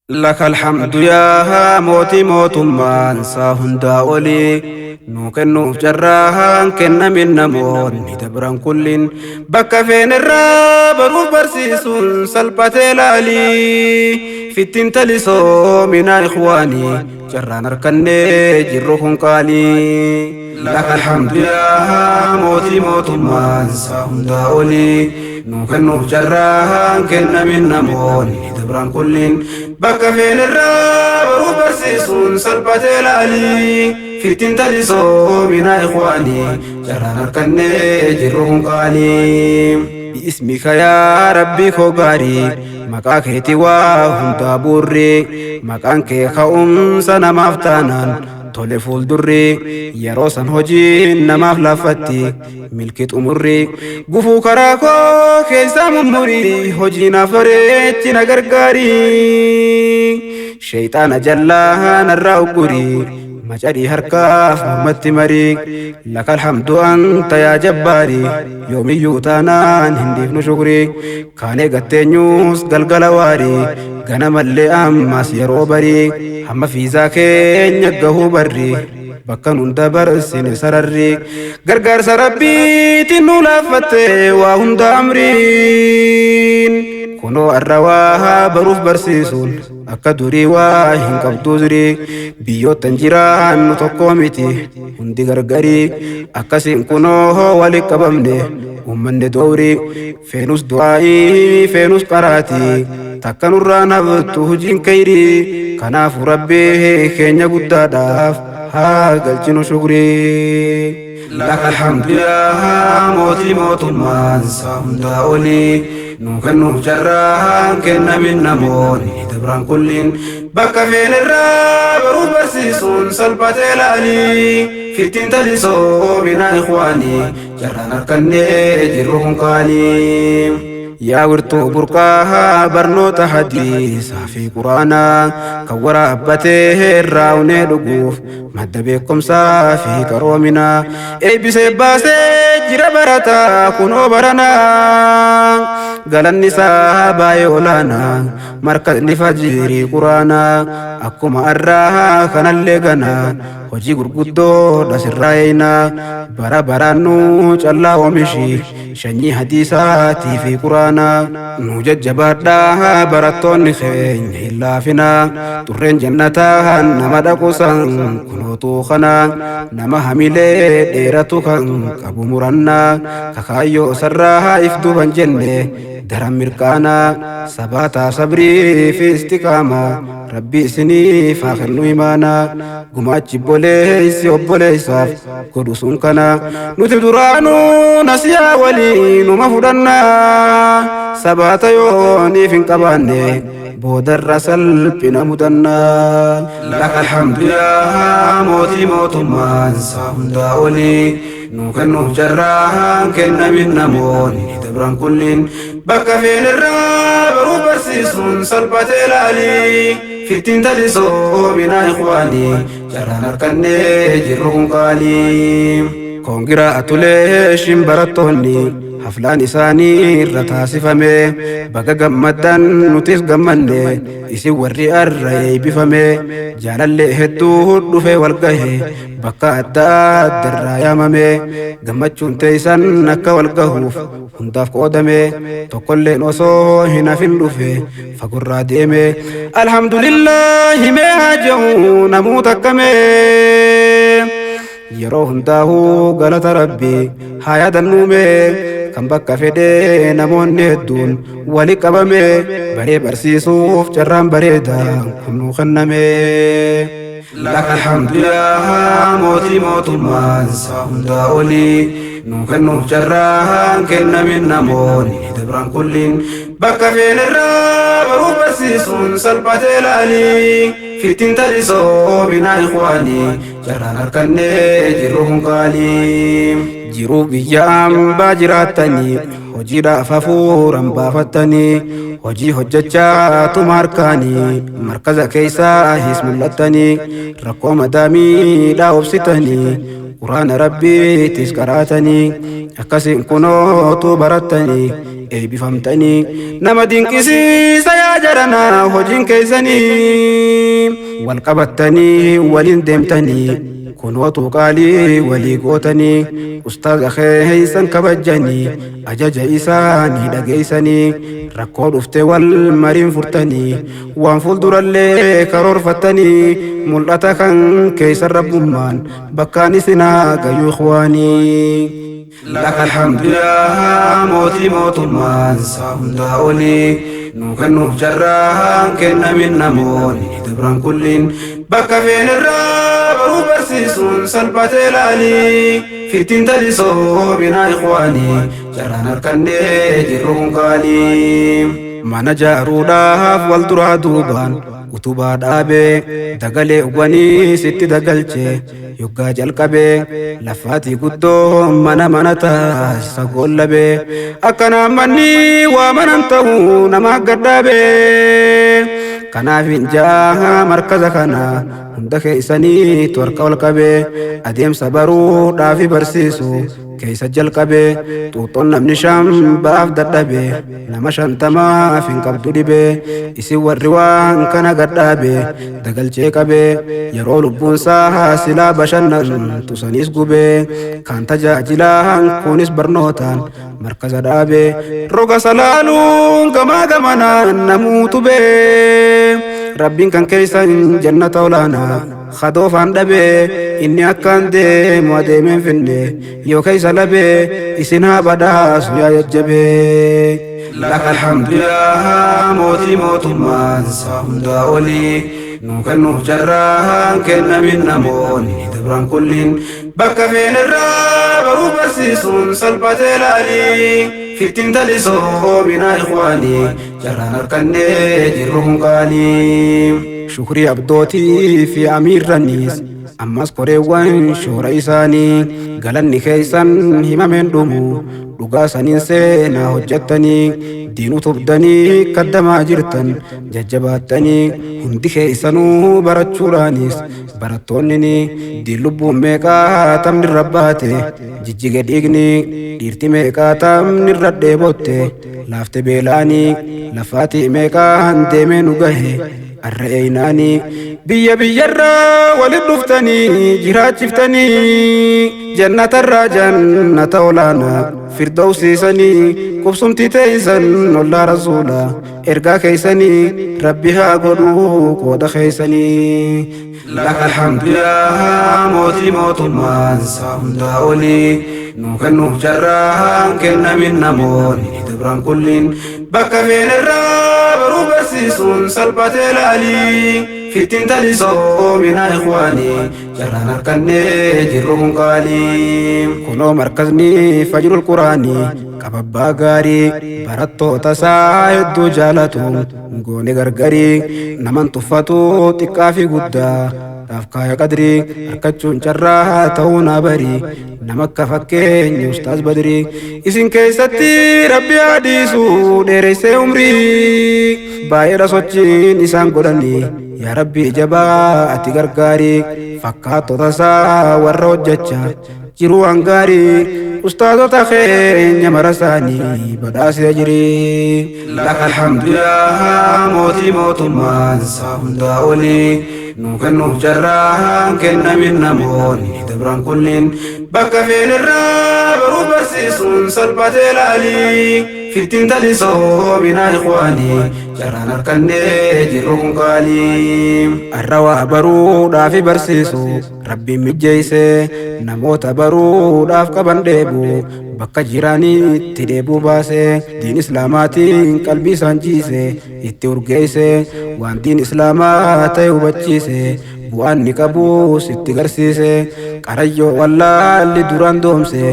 Laka alhamdu yaa mootii mootummaan isaa hundaa olii nuu kennuuf carraan kennamin namoonni dabran kulliin bakka feenerraa baruuf barsiisuun salphatee laalii fittiin talisoo minaa ikhwaanii carraan harkannee jirru kun qaalii. Laka alhamdu yaa mootii mootummaan isaa hundaa olii nuu kennuuf carraan kennamin namoonni dabran kulliin bakka feenerraa baruuf barsiisuun salphatee laalii fittiin talisoo minaa ikhwaanii carraan harkannee jirru kun qaalii. Bi'ismika yaa rabbii koo gaarii maqaa keeti waa hundaa buurri maqaan kee ka'umsa namaaf taanaan tole fuuldurri yeroo san hojiin namaaf laaffatti milki xumurri gufuu karaa koo keessaa mummurii hojii naaf bareechi na gargaari sheeyxaana jallaa narraa uggurii macadii harkaaf mormatti marii laka alhamdu anta yaa jabbaari yoomiyyuu taanaan hin dhiifnu shukrii kaanee gatteenyuus galgala waarii ganamallee ammas yeroo barii hamma fiizaa keenya gahuu barri bakka nun dabarsine sararri gargaarsa rabbiitiin nu laaffatte waa hunda amriin kunoo arra waa baruuf barsiisuun akka durii waa hin qabdu durii biyyoottan jiraannu tokko miti hundi gargarii akkasiin kunoo wali qabamne uummanni doorii feenus du'aa'ii feenus qaraatii takka nurraa haftu hojiin kayrii kanaafu rabbii keenya guddaadhaaf haa galchinu shukrii. Laka alhamdu yaa mootii mootummaan isaa hundaa olii nuu kennuuf carraan kennamin namoonni dabran kulliin bakka feenerraa baruuf barsiisuun salphatee laalii fittiin talisoo minaa ikhwaanii carraan harkannee jirru kun qaalii. Yaa wirtuu burqaa barnoota hadiisaa fi quraanaa kan waraabbatee irraa unee dhuguuf madda beekumsaa fi qaroominaa eebbisee baasee jira barataa kunoo baranaa galanni isaa baay'ee olaanaa markasni fajirii quraanaa akkuma arraa kanallee ganaa hojii gurguddoo sirraa eeynaa bara baraan nuu callaa oomishii shanyii hadiisaatii fi quraanaa nu jajjabaadhaa barattoonni keenya hin laafinaa xurreen jannataa nama dhaqusan kunootuu kanaa nama hamilee dheeratu kan qabu murannaa kakaayyoo sarraa if duban jenne daran mirqaanaa sabaataa sabrii fi istiqaamaa rabbi isiniif haa kennu imaanaa gumaachi obboleessi obboleessaaf godhu sun kana nuti duraanuu nasiyaa walii numa fudhannaa sabaata yooniif hin qabaanne boodarra salphina mudannaa. Laka alhamdu yaa mootii mootummaan isaa hundaa olii nuu kennuuf carraan kennamin namoonni dabran kulliin bakka feenerraa baruuf barsiisuun salphatee laalii fittiin talisoo minaa ikhwaanii carraan harkannee jirru kun qaalii. Koongiraatuleeshin barattoonni haflaan isaanii irra taasifame baga gammaddan nutis gammanne isin warri arra eebbifame jaalallee hedduu dhufe wal gahe bakka adda addarraa yaamame gammachuun teessan akka wal gahuuf hundaaf qoodame tokkolleen osoo hin hafin dhufe fagorraa deeme alhamdulillaahi mee haa je'u namoota akkamee. Yeroo hundaa'uu galata rabbii haa yaadannuume kan bakka fedhee namoonni hedduun wali qabame baree barsiisuuf carraan bareedaa kun nuu kenname. Laka alhamdu yaa mootii mootummaan isaa hundaa olii nuu kennuuf carraan kennamin namoonni dabran kulliin bakka feenerraa baruuf barsiisuun salphatee laalii fittiin talisoo minaa ikhwaanii carraan harkannee jirru kun qaalii. Jiruu biyya hambaa jiraattanii hojiidhaaf hafuuran baafattanii hojii hojjechaa tuma harkaanii markaza keessaa his mul'attanii rakkoo madaamiidhaa obsitanii quraana rabbiittis qaraatanii akkasiin kunootu barattanii Eebbifamtanii nama dinqisiisa yaa jaranaa hojiin keessanii wal qabattanii waliin deemtanii kunootu qaalii walii gootanii ustaaza keessan kabajjanii ajaja isaanii dhageessanii rakkoo dhufte wal mariin furtanii waan fuuldurallee karoorfattanii mul'ata kan keessan rabbummaan bakkaan isinaa gayyuu ikhwaanii. لك الحمد يا موتي موتمان ساهندا أولي نو جران كنا من نموني دبران كلين بكا فين الراب وبرسيسون سلبة الالي في تنتلسو بنا إخواني جران الكني جرون قالي ما نجاروداف والدرا دوبان utubaa dhaabee dagalee uwwanii sitti dagalchee yoggaa jalqabee lafaatii guddoo mana mana taasisa gollabee akkanaan manni waa manan ta'uu nama gaddaabee kanaaf hin jaa markaza kana hunda keessanii harka ol qabee adeemsa baruudhaafi barsiisu keessa jalqabee xuuxoon namni shan ba'aaf dadhabee nama 50maaf hin qabdu dhibee isin warri waan kana gadhaabee dagalchee qabee yeroo lubbuunsaa silaa bashannantu sanis gubee kan tajaajilaan kunis barnootaan markaza dhaabee roga salaaluun gamaa gamanaan namuutu bee rabbiin kan keessan jannata olaanaa kadoofaan dhabee inni akkaan deemu adeemeen finne yoo keessa labee isin haa badhaasu yaa jajjabee. لك الحمد يا موتي موتمان ساهندا أولي نو كنو جران كنا من نموني دبران كلين بكا فين الراب وبرسيسون سلبة الالي في تنتلسو بنا إخواني جران الكني جرهم قالي شكري أبدوتي في أمير رنيس ammas koreewwan shoora isaanii galanni keessan himameen dhumu dhugaa saniin seenaa hojjettanii diin utubdanii kaddamaa jirtan jajjabaattanii hundi keessanuu barachuudhaanis barattoonni diin lubbuun meeqaa tamni irra baate jijjige dhiigni dhiirti meeqaa tamni irra dheebotte laafte beelaanii lafaatii meeqaan deemee nu gahe arra'eenaanii biyya biyyarraa walit dhuftanii jiraachiftanii jannatarraa jannata olaanaa firdawsiisanii qubsumtii teeysan ollaa rasuula ergaa keeysanii rabbi haa godhuu qooda keeysanii. لك الحمد يا موتي موتمان ساهندا أولي نو كنو جران كنا من نموني دبران كلين بكا فين الراب وبرسيسون سلبة الالي في تنتلسو من إخواني جران الكني جرهم قالي كنو مركزني فجر القرآن kababbaa gaarii barattoota isaa hedduu jaalatu goone gargarii naman tuffatu xiqqaa fi guddaa dhaaf kaaya qadrii harkachuun carraa ta'uu naa barii nama akka fakkeenya ustaaz badrii isin keessatti rabbi haadhiisu dheeressee umrii baay'eedha sochiin isaan godhanii yaa rabbi jabaa ati gargaarii fakkaattota isaa warra hojjechaa jiruu hangaarii ustaazota keenya mara isaanii badhaasee jirii. لك الحمد يا موتي موتمان ساهندا أولي نو كنو جران كنا من نموني دبران كلين بكا فين الراب وبرسيسون سلبة الالي في تنتلسو بنا إخواني جران الكني جرهم قالي الروا baruudhaaf barsiisu rabbiin mijjeeyse namoota baruudhaaf qaban dheebu bakka jiranitti dheebuu baase diin islaamaatiin qalbii isaan ciise itti urgeeyse waan diin islaamaa ta'e hubachiise bu'aan ni qabuus itti garsiise qarayyoo wallaalli duraan doomse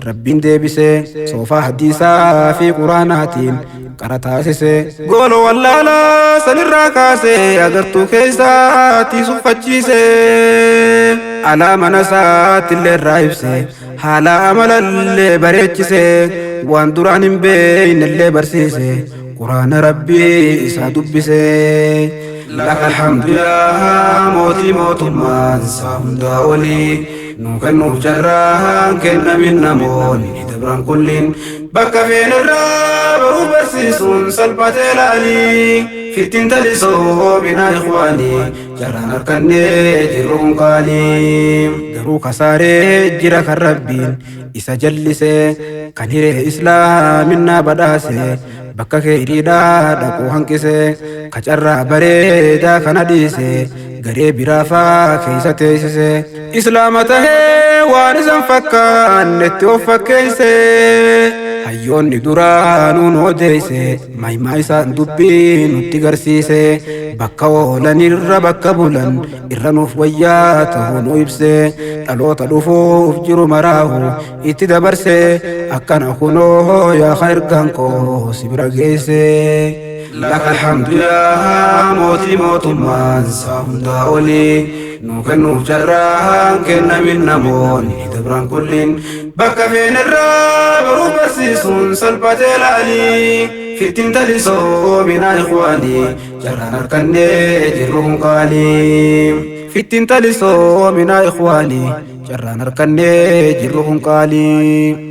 rabbiin deebise soofaa hadiisaa fi quraanaatiin qara taasise goolo wallaalaa sanirraa kaase agartuu keessaatti suffachiise alaa mana isaattillee irraa ibse haala amalallee bareechise waan duraan hin beeynellee barsiise quraana rabbii isaa dubbise. لك الحمد يا موتي موتمان ساهندا أولي نو كنو جران كنا من نموني دبران كلين Bakka feenerraa baruu barsiisuun salphatee laalii. Fittiin talisoo minaa ikhwaanii jarraan harkannee jirru kun qaalii. Garuu kasaaree jira kan Rabbiin isa jallisee, kan hiree islaaminaa badhaase, bakka keeyriidhaa dhaquu hanqise, ka carraa bareedaa kana dhiise, garee biraafaa keeysa teessise. Islaama tahee waan isan fakkaannetti of fakkeeyse. Hayyoonni duraanuu nu odeeyse, maayimaa isaan dubbii nutti garsiise, bakka oolanirra bakka bulan irra nuuf wayyaa ta'uu nu ibse, dhaloota dhufuuf jiru maraahu itti dabarse. Akkana kunoo yaa ergaan koo si bira geesse. Laka alhamdu yaa mootii mootummaan isaa hundaa olii, nu kennuuf carraan kennamin namoonni dabran kulliin. Bakka feenerraa baruu barsiisuun salphatee laalii. Fittiin talisoo minaa ikhwaanii jarraan harkannee jirru kun qaalii. Fittiin talisoo minaa ikhwaanii jarraan harkannee jirru kun qaalii.